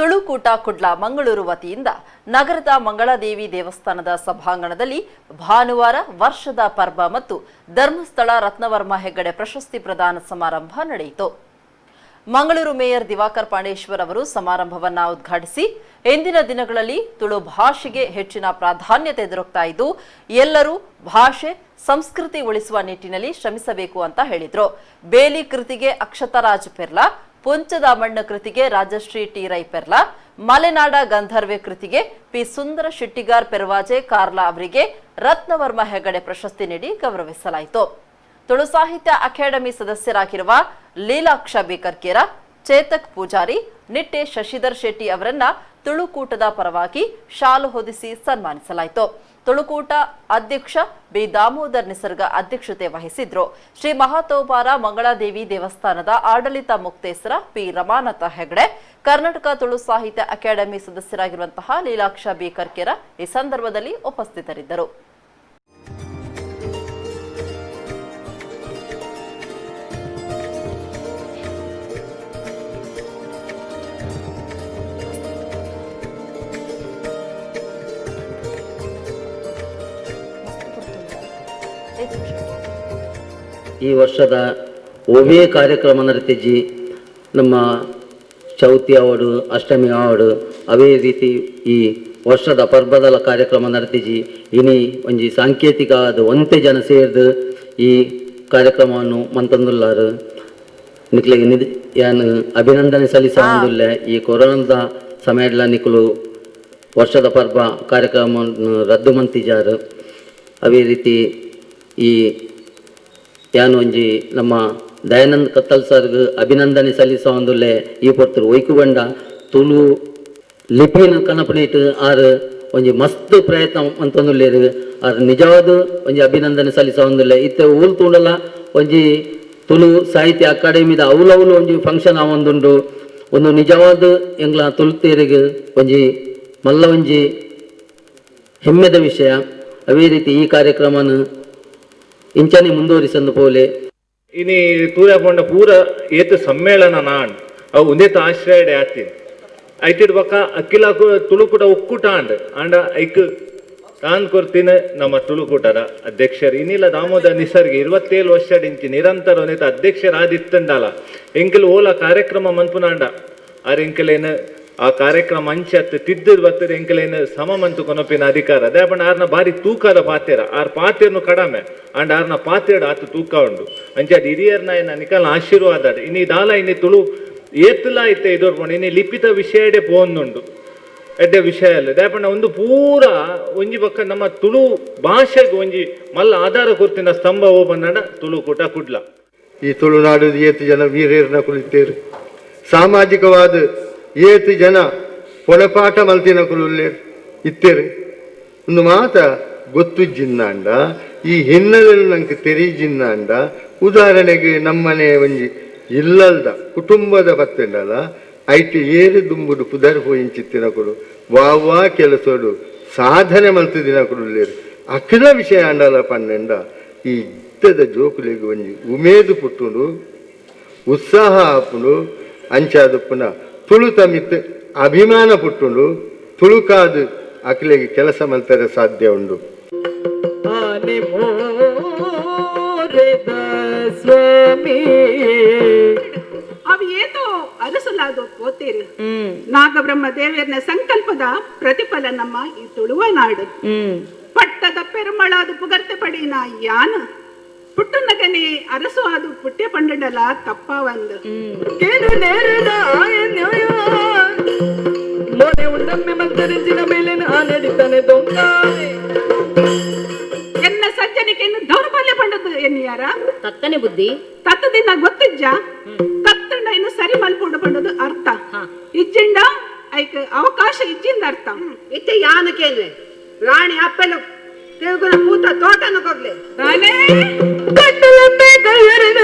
ತುಳುಕೂಟ ಕುಡ್ಲ ಮಂಗಳೂರು ವತಿಯಿಂದ ನಗರದ ಮಂಗಳಾದೇವಿ ದೇವಸ್ಥಾನದ ಸಭಾಂಗಣದಲ್ಲಿ ಭಾನುವಾರ ವರ್ಷದ ಪರ್ವ ಮತ್ತು ಧರ್ಮಸ್ಥಳ ರತ್ನವರ್ಮ ಹೆಗ್ಗಡೆ ಪ್ರಶಸ್ತಿ ಪ್ರದಾನ ಸಮಾರಂಭ ನಡೆಯಿತು. ಮಂಗಳೂರು ಮೇಯರ್ ದಿವಾಕರ್ ಪಾಂಡೇಶ್ವರ್ ಅವರು ಸಮಾರಂಭವನ್ನು ಉದ್ಘಾಟಿಸಿ ಇಂದಿನ ದಿನಗಳಲ್ಲಿ ತುಳು ಭಾಷೆಗೆ ಹೆಚ್ಚಿನ ಪ್ರಾಧಾನ್ಯತೆ ದೊರಕ್ತಾ ಇದ್ದು ಎಲ್ಲರೂ ಭಾಷೆ ಸಂಸ್ಕೃತಿ ಉಳಿಸುವ ನಿಟ್ಟಿನಲ್ಲಿ ಶ್ರಮಿಸಬೇಕು ಅಂತ ಹೇಳಿದರು. ಬೇಲಿ ಕೃತಿಗೆ ಅಕ್ಷತರಾಜ್ ಪೆರ್ಲಾ, ಪುಂಚದ ಮಣ್ಣ ಕೃತಿಗೆ ರಾಜಶ್ರೀ ಟಿ ರೈ ಪೆರ್ಲಾ, ಮಲೆನಾಡ ಗಂಧರ್ವೆ ಕೃತಿಗೆ ಪಿ ಸುಂದರ ಶೆಟ್ಟಿಗಾರ್ ಪೆರ್ವಾಜೆ ಕಾರ್ಲಾ ಅವರಿಗೆ ರತ್ನವರ್ಮ ಹೆಗಡೆ ಪ್ರಶಸ್ತಿ ನೀಡಿ ಗೌರವಿಸಲಾಯಿತು. ತುಳು ಸಾಹಿತ್ಯ ಅಕಾಡೆಮಿ ಸದಸ್ಯರಾಗಿರುವ ಲೀಲಾಕ್ಷ ಬೇಕರ್ಕೇರ, ಚೇತಕ್ ಪೂಜಾರಿ, ನಿಟ್ಟೆ ಶಶಿಧರ್ ಶೆಟ್ಟಿ ಅವರನ್ನ ತುಳುಕೂಟದ ಪರವಾಗಿ ಶಾಲು ಹೊದಿಸಿ ಸನ್ಮಾನಿಸಲಾಯಿತು. ತುಳುಕೂಟ ಅಧ್ಯಕ್ಷ ಬಿ ದಾಮೋದರ್ ನಿಸರ್ಗ ಅಧ್ಯಕ್ಷತೆ ವಹಿಸಿದ್ರು. ಶ್ರೀ ಮಹಾತೋಬಾರ ಮಂಗಳಾದೇವಿ ದೇವಸ್ಥಾನದ ಆಡಳಿತ ಮುಕ್ತೇಸರ ಪಿ ರಮಾನಾಥ ಹೆಗಡೆ, ಕರ್ನಾಟಕ ತುಳು ಸಾಹಿತ್ಯ ಅಕಾಡೆಮಿ ಸದಸ್ಯರಾಗಿರುವಂತಹ ಲೀಲಾಕ್ಷ ಬಿ ಕರ್ಕೇರ ಈ ಸಂದರ್ಭದಲ್ಲಿ ಉಪಸ್ಥಿತರಿದ್ದರು. ಈ ವರ್ಷದ ಒವೇ ಕಾರ್ಯಕ್ರಮ ನಡೀತಿಜ್ಜಿ ನಮ್ಮ ಚೌತಿ ಅವಾರ್ಡು, ಅಷ್ಟಮಿ ಅವಾರ್ಡು, ಅವೇ ರೀತಿ ಈ ವರ್ಷದ ಪರ್ಬದಲ ಕಾರ್ಯಕ್ರಮ ನಡೀತಿಜ್ಜಿ. ಇನಿ ಒಂಜಿ ಸಾಂಕೇತಿಕ ಅದು ಒಂತೆ ಜನ ಸೇರ್ದು ಈ ಕಾರ್ಯಕ್ರಮವನ್ನು ಮಂತಂದುಲ್ಲಾರು. ನಿಕ್ಲೆಗೆ ನಿದ್ ಯಾನ್ ಅಭಿನಂದನೆ ಸಲ್ಲಿಸೊಂದುಲ್ಲೆ. ಈ ಕೊರೋನಾದ ಸಮಯಡ್ಲ ನಿಕುಲು ವರ್ಷದ ಪರ್ಬ ಕಾರ್ಯಕ್ರಮವನ್ನು ರದ್ದು ಮಂತಿಜಾರು. ಅವೇ ರೀತಿ ಈ ಯಾನ್ ಒಂಜಿ ನಮ್ಮ ದಯಾನಂದ್ ಕತ್ತಲ್ ಸರ್ಗ್ ಅಭಿನಂದನೆ ಸಲ್ಲಿಸೊಂದುಲ್ಲೆ. ಈ ಪೊರ್ತುಡು ಒಯ್ಕು ಬಂಡ ತುಳು ಲಿಪಿನ ಕನಪನೇಟ್ ಆರ್ ಒಂಜಿ ಮಸ್ತ್ ಪ್ರಯತ್ನ ಮಂತೊಂದುಲ್ಲೆರ್. ಆರ್ ನಿಜವಾದ ಒಂಜಿ ಅಭಿನಂದನೆ ಸಲ್ಲಿಸೊಂದುಲ್ಲೆ. ಇತ್ತೆ ಊಲ್ ತೂಂಡಲ ಒಂಜಿ ತುಳು ಸಾಹಿತ್ಯ ಅಕಾಡೆಮಿದ ಅವಲವಲು ಒಂಜಿ ಫಂಕ್ಷನ್ ಆವೊಂದುಂಡು. ಒಂದು ನಿಜವಾದ ಎಂಗ್ಲ ತುಳುತೇರಿಗೆ ಒಂಜಿ ಮಲ್ಲ ಒಂಜಿ ಹೆಮ್ಮೆದ ವಿಷಯ. ಅವೇ ರೀತಿ ಈ ಕಾರ್ಯಕ್ರಮನ ಇಂಚನೆ ಮುಂದುವರಿಸಂದು ಪೋಲೆ. ಇನಿ ತೂರ ಪಂಡ ಪೂರ ಏತ್ ಸಮ್ಮೇಳನ ನಾನ್ ಅವು ಒಂದೇತ ಆಶ್ರಯಡೆ ಆತಿ ಐತಿಡ್ ಬೊಕ್ಕ ಅಖಿಲ ತುಳುಕೂಟ ಒಕ್ಕೂಟ ಆಂಡ್ ಆಂಡ ಐಕ್ ತಾನ್ ಕೊರ್ತಿನ ನಮ್ಮ ತುಳುಕೂಟದ ಅಧ್ಯಕ್ಷರು ಇನ್ನಿಲ್ಲ ದಾಮೋದರ ನಿಸರ್ಗ 27 ವರ್ಷ ನಿರಂತರ ಒಂದೇತ ಅಧ್ಯಕ್ಷರಾದಿತ್ತಂಡಲ ಎಂಕಲ್ ಓಲ ಕಾರ್ಯಕ್ರಮ ಮನ್ಪುನಾಂಡ ಆರ್ ಎಂಕಲೇನು ಆ ಕಾರ್ಯಕ್ರಮ ಅಂಚತ್ ತಿದ್ದು ಬರ್ತದೆ ಎಂಕಲೇನು ಸಮ ಮಂತು ಕೊನಪಿನ ಅಧಿಕಾರ ಅದೇ ಪಂಡ ಆರ್ನ ಬಾರಿ ತೂಕದ ಪಾತ್ಯರ ಆರ್ ಪಾತ್ಯರ್ನು ಕಡಮೆ ಅಂಡ್ ಆರ್ನ ಪಾತ್ಯಡು ಆತ ತೂಕ ಉಂಡು ಅಂಚೆ ಅದು ಹಿರಿಯರ್ನ ಏನ ನಿಕಲ್ನ ಆಶೀರ್ವಾದ ಇನ್ನಿ ದಾಲ ಇನ್ನಿ ತುಳು ಏತುಲ ಇತ್ತೆ ಇದೋರ್ಪಂಡು ಇನ್ನಿ ಲಿಪಿತ ವಿಷಯಡೆ ಪೋಂದುಂಡು ಎಡ್ಡೆ ವಿಷಯ ಅಲ್ಲ ದಾಪಂಡ ಒಂದು ಪೂರ ಒಂಜಿ ಪಕ್ಕ ನಮ್ಮ ತುಳು ಭಾಷೆಗೆ ಒಂಜಿ ಮಲ್ಲ ಆಧಾರ ಕೊರ್ತಿನ ಸ್ತಂಭ ಓ ಬಂದಾಂಡ ತುಳುಕೂಟ ಕುಡ್ಲ. ಈ ತುಳುನಾಡು ಏತು ಜನ ವೀರೇರ್ನ ಕುಳಿತೇರು, ಸಾಮಾಜಿಕವಾದ ಏತು ಜನ ಪೊಣಪಾಠ ಮಲ್ತಿನ ಕುಲುಲ್ಲೇರು ಇತ್ತೇರು. ಒಂದು ಮಾತ ಗೊತ್ತು ಜಿನ್ನಾಂಡ ಈ ಹಿನ್ನೆಲೆಯಲ್ಲಿ ನಂಗೆ ತೆರಿ ಜಿನ್ನಾಂಡ. ಉದಾಹರಣೆಗೆ ನಮ್ಮನೆ ಒಂಜಿ ಇಲ್ಲಲ್ದ ಕುಟುಂಬದ ಪತ್ತಂಡಲ ಐಟ್ ಏರು ದುಂಬುಡು ಪುದರ್ ಪೋಯಿಂಚಿತ್ತಿನ ಕೊಡು ವಾವಾ ಕೆಲಸೋಡು ಸಾಧನೆ ಮಲ್ತಿದಿನ ಕೊಡುಲ್ಲೇರು. ಅಖಿಲ ವಿಷಯ ಅಂಡಲ ಪನ್ನೆಂಡ ಈ ಇತ್ತದ ಜೋಕುಲಿಗೆ ಒಂಜಿ ಉಮೇದು ಪುಟ್ಟುಂಡು, ಉತ್ಸಾಹ ಆಪುಂಡು. ಅಂಚಾದಪ್ಪುನ ತುಳು ತಮಿತ್ ಅಭಿಮಾನ ಪುಟ್ಟುಂಡು, ತುಳುಕಾದು ಅಖಿಲೆಗೆ ಕೆಲಸ ಮಲ್ತರೆ ಸಾಧ್ಯ ಉಂಡು. ಅವು ಏತೋ ಅರಸಲಾದ ಪೋತೇರು ನಾಗಬ್ರಹ್ಮ ದೇವರನ ಸಂಕಲ್ಪದ ಪ್ರತಿಫಲ ನಮ್ಮ ಈ ತುಳುವ ನಾಡು. ಪಟ್ಟದ ಪೆರುಮಳಾದ ಪುಗರ್ತೆ ಪಡಿನ ಯಾನ ಪುಟ್ಟನಗನೆ ಅರಸು ಅದು ಪುಟ್ಟೆ ಪಂಡಲ ತಪ್ಪ ಒಂದು ಎನ್ನ ಸಜ್ಜನಿಕೆಯನ್ನು ದೌರ್ಬಲ್ಯ ಪಂಡದ್ದು ಎನ್ನಿಯಾರ ತತ್ತನೆ ಬುದ್ಧಿ ತತ್ತದಿನ ಗೊತ್ತಿಜ್ಜ ತತ್ತಂಡ ಇನ್ನು ಸರಿ ಮಲ್ಪುಂಡು ಪಂಡದು ಅರ್ಥ ಇಜ್ಜಿಂಡ ಐಕ್ ಅವಕಾಶ ಇಜ್ಜಿಂದ ಅರ್ಥ. ಇತ್ತೆ ಯಾನಕೇನ್ವೆ ರಾಣಿ ಅಪ್ಪಲು ತಿರುಗುನ ಪೂತ ತೋಟನ ಕೊಗ್ಲೆ ತಾನೇ ಕಟ್ಟಲಂಬೆ ಕೈಯರನ.